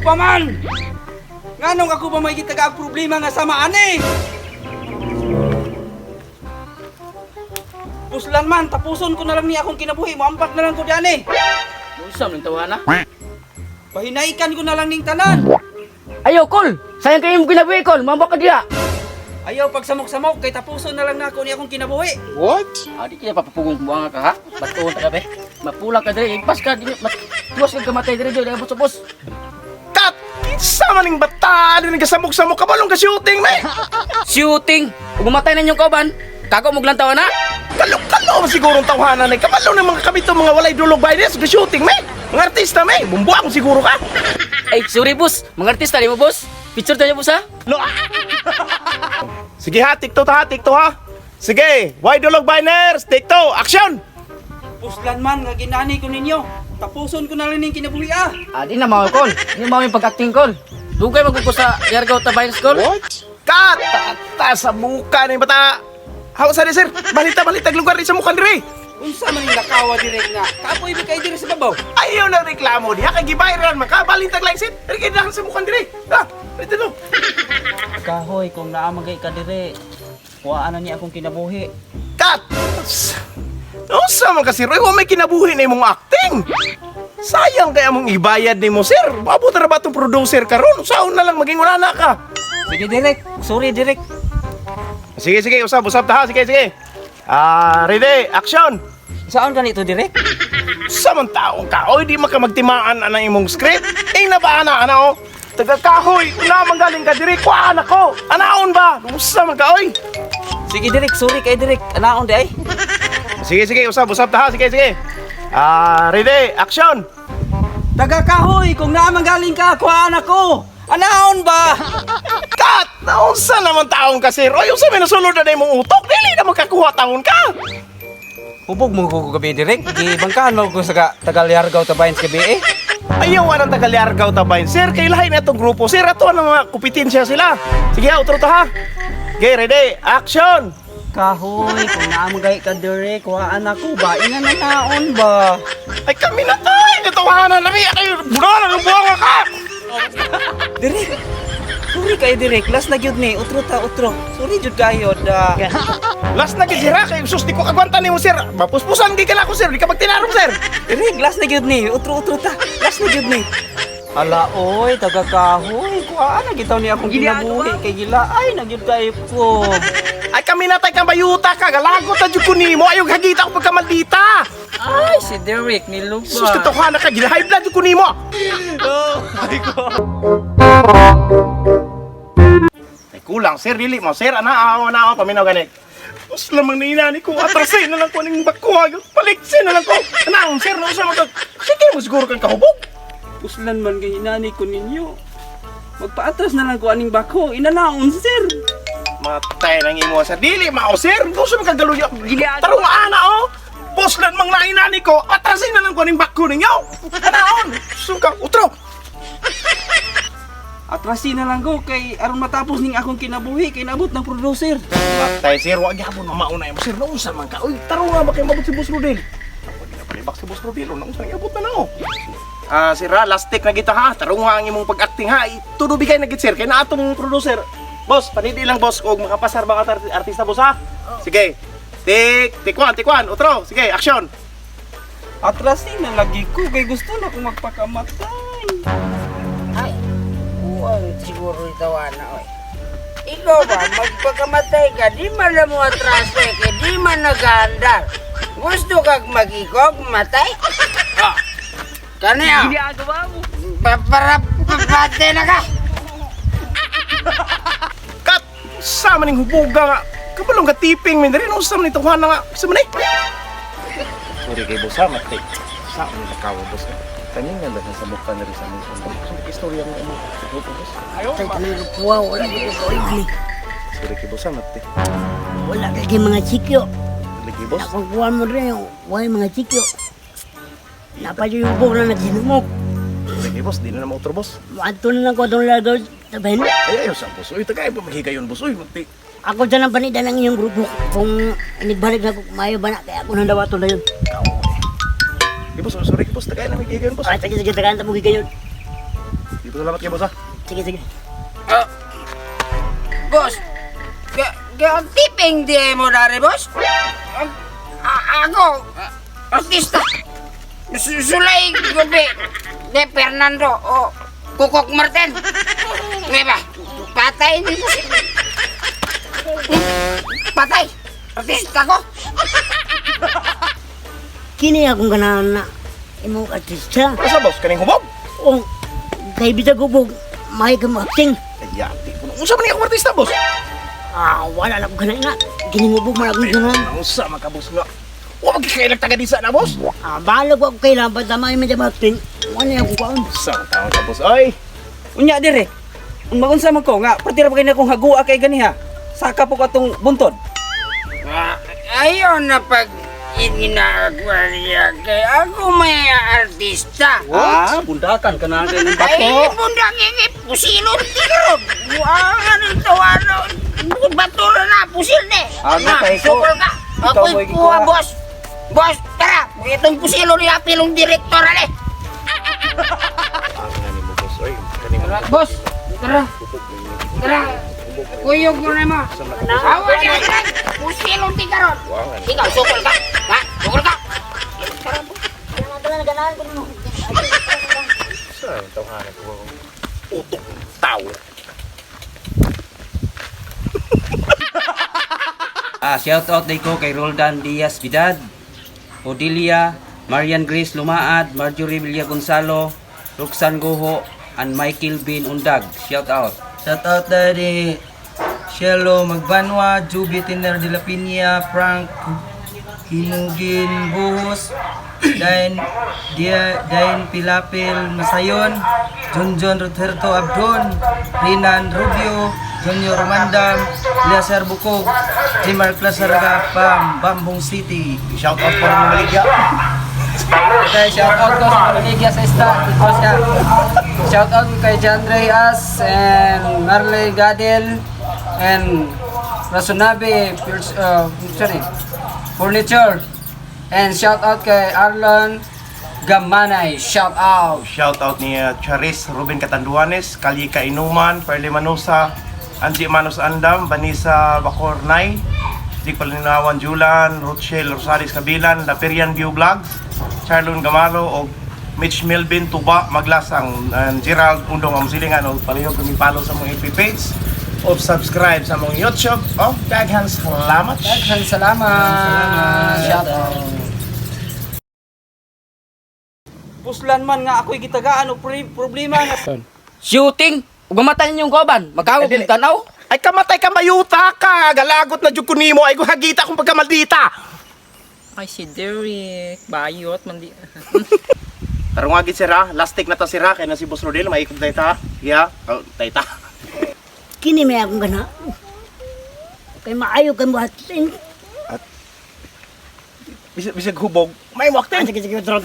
pa man! Nganong ako ba may gitagaag problema nga samaan eh? Puslan man, tapuson ko na lang niya akong kinabuhi. Muampak na lang ko dyan eh. Usam ng tawana. Pahinaikan ko na lang ning tanan. Ayaw, Kol! Sayang kayo mo kinabuhi, Kol! Mambak ka diya! Ayaw pagsamok-samok, kay tapuson na lang na ako niya akong kinabuhi. What? Di kaya papapugong buwanga ka, ha? Batuon ka be? Mapulang ka diri, impas ka, tuwas ka gamatay diri, diri, abot-sapos. Kat! Sama ning bata! Din kasamok-samok ka balong ka shooting, me! Shooting! Kung gumatay na inyong kauban, kago mo glantaw na? Kalo sigurong tawhanan ay kabalo ng mga kabito mga walay dulog bayres ga shooting, me! Mga artista, me! Bumbuang siguro ka! Ay, sorry, boss! Mga artista, di mo, boss? Picture tayo, boss, ha? No. Sige ha, tikto ha. Sige, why dulog biners? Tikto, action! Puslan man, nga ginani ko ninyo. Tapuson ko na lang ning kinabuhi ah. Di na mau, Kol. Di na mau yung pag-acting, Kol. Dugay magkuko sa Yargaw Tabaynes, Kol. What? Kat! Ta sa muka ni bata! Hawa sa sir, balita lugar di sa mukan dire. Unsa man yung lakawa direk nga. Kapoy ba kayo dire sa babaw? Ayaw na reklamo diha kay gibayran man ka balintag lang sit. Dire kay sa mukan dire. Ha, ito no. Kahoy, kung naamagay ka dire, kuhaan na niya akong kinabuhi. Kat! Unsa man kasi Roy, wa may kinabuhi na imong acting. Sayang kaya mong ibayad ni mo, sir. Mabuti na ba itong producer karon? Saon na lang maging wala na ka. Sige direk, sorry direk. Sige, usap ta ha. Sige. Ready, action! Saan ganito direk? Samantaong ka, oy, di makamagtimaan ang imong script. Nabana, ano? Taga-kahoy, na manggaling ka diri, kuhaan ako. Anaon ba? Usa man ka, oy. Sige direk, sorry kay direk. Anaon di ay? Sige, usap ta ha. Sige. Ready, action! Taga kahoy, kung naamanggaling ka, kuhaan ako. Anaon ba? Kat! Naunsa naman taong kasi, Roy? Unsa may nasulod na imong utok? Dili na makakuha taon ka! Hubog mo ko gabi direk. Gibangkahan mo ko sa Tagalyargaw Tabaynes gabi eh. Ayaw nga ng Tagalyargaw tabayin. Sir, kay lahi na itong grupo. Sir, ato ang mga kupitinsya sila. Sige, outro to ha. Okay, ready, action! Kahoy, kung naamagay ka direk, kuhaan ako ba? Ina na naon ba? Ay, kami na tayo! Natawanan na niya! Ay, buwangan ka! Direk! Sorry kayo direk, last na gyud ni, utro. Sorry jud kayo da. Last na gizira kay sus di ko kagwanta nimo sir. Mapuspusan gi ka na ko sir, di ka magtinarong sir. Direk, last na gyud ni, utro ta. Last na gyud ni. Ala oy, taga kahoy, kuhaan na gitaw ni akong ginabuhi kay gila ay nagyud kayo ko. Ay kami na tay kang bayuta ka, galagot ta jud ko nimo, ayaw hagita ko pagka maldita. Ay, si Derek niluba. Sus katohan na ka, high blood jud ko nimo. Oh my God. Ay kulang sir, dili mo sir, ana paminaw ganit. Mas lamang na inani ko, atrasin na lang ko ning bakuha, paliksin na lang ko. Anaon sir, na usa magag. Sige mo siguro kang kahubog. Puslan man kay inani ko ninyo. Magpaatras na lang ko aning bako, inanaon sir. Matay nang imo sir, dili mao sir. Gusto mo kagaluyo. Tarong ana oh. Poslan mang nainani ko, atrasin na lang ko ning bako ninyo. Anaon? Suka utro. Atrasin na lang ko kay aron matapos ning akong kinabuhi kay naabot ng producer. Matay sir, wag gyapon mauna imo sir. Naunsa man ka? Uy, taro nga ba kay mabot si Boss Rodel? Ako di na palibak si Boss Rodel, naunsa gyapon na no. Sir, last take na kita ha. Taro nga ang imong pag-acting ha. Tudo bigay na gid sir kay naatong producer. Boss, panidi lang boss og makapasar ba ka artista boss ha? Sige. Tikwan, utro. Sige, action. Atrasin na lagi ko kay gusto na akong magpakamatay. Ay, buwang siguro itawa na, oy. Ikaw ba, magpakamatay ka, di man na mo atrase, kaya di man nag-aandar. Gusto kag magikog, matay? Oh, kanya, Ginagawa mo. papate na ka. Kat, sa maning hubuga nga. Kabalong ka tiping min diri no sa man ituhan na nga. Sa man Sorry kay boss ha, mati. Sa man nakaw boss. Kanin nga lang sa mukha na rin sa mga so, istorya mo mo. Boss. Kay kanilo puwa, wala kay ko igli. Sorry kay boss ha, mati. Wala kay mga chikyo. Lagi boss. Nakukuhan mo rin yung wala mga chikyo. Napadyo yung buko na nagsinumok. Sorry kay boss, di na naman utro boss. Mato na lang ko itong lagaw sa Ben. Ay ayaw sa boss. Uy, tagay pa maghigayon boss. Uy, mati. Ako dyan ang panida ng iyong grupo. Kung inigbalik na ko, mayo ba na, kaya ako nang dawato na yun. Kay boss, sorry kay boss, tagay na maghigayon boss. Ay, sige, tagaan ta mo gigayon. Dito salamat kay boss ha. Sige, sige. Boss, tipeng di mo dari, boss? Ako, artista. Sulay gabi de Fernando o Kukok Martin. Diba? Patay ni patay. Artista ko. Kini akong ganahan na imong artista. Asa boss kaning hubog? O kay bitag ubog, may ka acting. Ay, ati po. Unsa man ang artista boss? Wala lang ko ganahan nga. Giningubog man akong ganahan. Unsa man ka boss nga? Wa magkailag taga disa na boss. Bahala ko ako kailangan pa tamay man dyan acting. Wala akong kaon. Sa taon ka boss. Ay, Unya dire. Unsa man ko nga partira pa kay na kong hagua kay ganiha. Saka po katong buntod. Ayaw na pag inagwarya kay ako may artista. Bundakan ka na kay ng Ay, bato. bunda ngingip, pusilon tigro. Ano ito, ano? Bato na, pusil ne. Kay ko. Sukol ka. Ikaw Ako'y mo'y kuha, gikuha. boss. Boss, tara. Itong pusilon ni apilong direktor, ale. ang nani mo boss. Ay, kaning Boss, tara. Tara. Kuyog mo na mo. Awa niya, tara. Pusilon tigro. Ikaw, sukol ka. Ha? Sukol ka. Ganahan ko mo. sa tawhanan ko. Utok tao. Shout out day ko kay Roldan Diaz Vidad, Odilia, Marian Grace Lumaad, Marjorie Villa Gonzalo, Roxanne Goho, and Michael Bin Undag. Shout out. Shout out dari Shelo Magbanwa, Juby Tiner de la Piña, Frank Hinugin Buhos, Dain Pilapil Masayon, John Roberto Abdon, Rinan Rubio, Junior Romandam, Eliasar Bukog, Jimar Klasaraga, Bambong City. Shout out para mo maligya. Okay, shout out ko sa Paligya sa Isla. Shout out ko kay John Reyes and Marley Gadel and Rasunabe Furniture. And shout out kay Arlon Gamanay. Shout out. Shout out ni Charis Ruben Catanduanes, Kalika Inuman, Perle Manosa, Angie Manos Andam, Vanessa Bacornay, Dick Palinawan Julan, Rochelle Rosales Kabilan, Laperian View Vlogs, Charlon Gamaro, o Mitch Melvin Tuba Maglasang, and Gerald Undong Amsilingan, o palihog kami follow sa mga FB page, o subscribe sa mga YouTube. O, daghan salamat. Daghang salamat. Shout out. Puslan man nga ako'y gitagaan o problema nga. Shooting. Ugamatan yung kauban. Magkawag Dili. yung tanaw. Ay kamatay ka mayuta ka, galagot na jud ko nimo, ay hagita kung pagkamaldita. Ay si Derek. Bayot man di. Tarong agit sira, last take na ta sira, kaya na si Boss Rodel, maikog tayo ta. Yeah, oh, tayo ta. Kini may akong ganahan. Kay maayo ka mo acting. Bisag hubog, may mo acting. Sige, sige, tro.